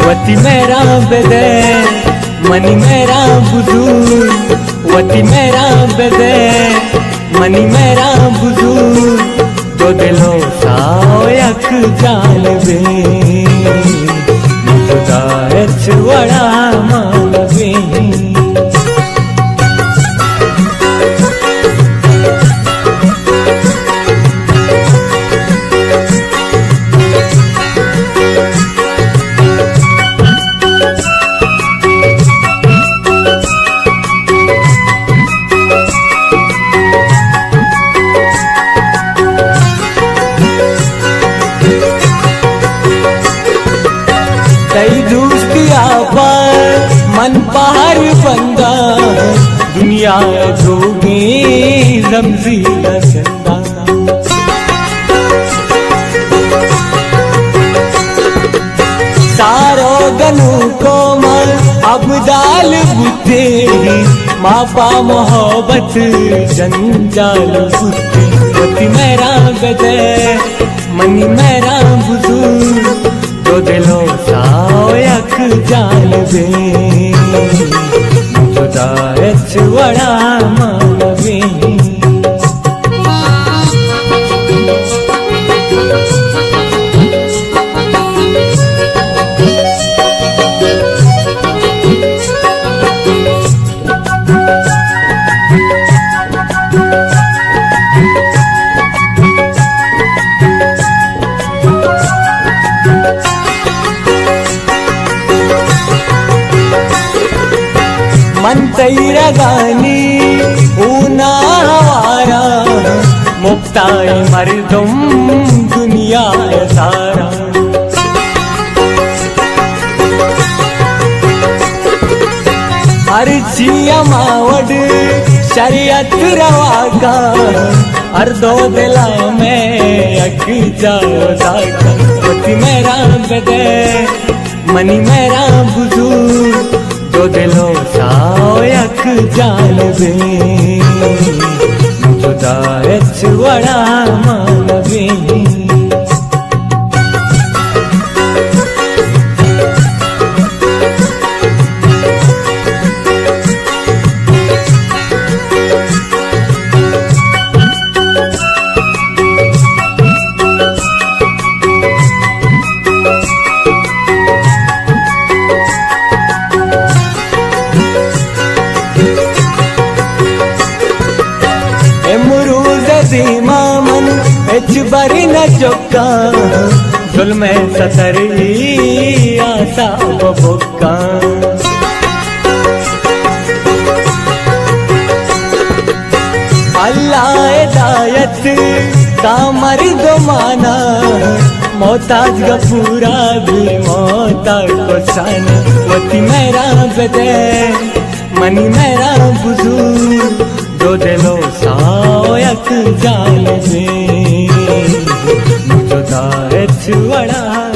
وتی مہراں بدئے، منی مہراں بزور، وتی مہراں بدئے، منی مہراں بزور، دو دل ءُ ساہ یک جانبیں، جدا ہچ وڑا ما نبیں۔ تئی دوستی ءَ پہ من پہر بنداں، دنیا ءِ دروگیں زمزیل ءَ زنداں۔ سار ءُ گنوک ءُ ما ابدال بوتیں، ما پہ محبت جنجال بوتیں۔ وتی مہراں بدئے، منی مہراں بزور، دو دل ءُ ساہ یک جانبیں، جدا ہچ وڑا ما نبیں۔ من تئی رگانی ہون ءَ ہوار آں، مپت ءَ اے مردم دنیا ءِ زار آں۔ ہرچی ہما وڑ شریعت روا کاں، ہر دو دلاں مئے یک جا ءُ داکاں۔ وتی مہراں بدئے، منی مہراں بزور، دو دل ءُ ساہ یک جانبیں، جدا ہچ وڑا ما نبیں۔ امروز ءَ دیما من ہچبر نہ چکاں، ظلم ءِ ستری آسا بکاں۔ اللہ ہدایت کا مردمانا، محتاج غفورا بھی محتاج کسانا۔ وتی مہراں بدئے، منی مہراں بزور، دو دل ءُ ساہ یک جانبیں، جدا ہچ وڑا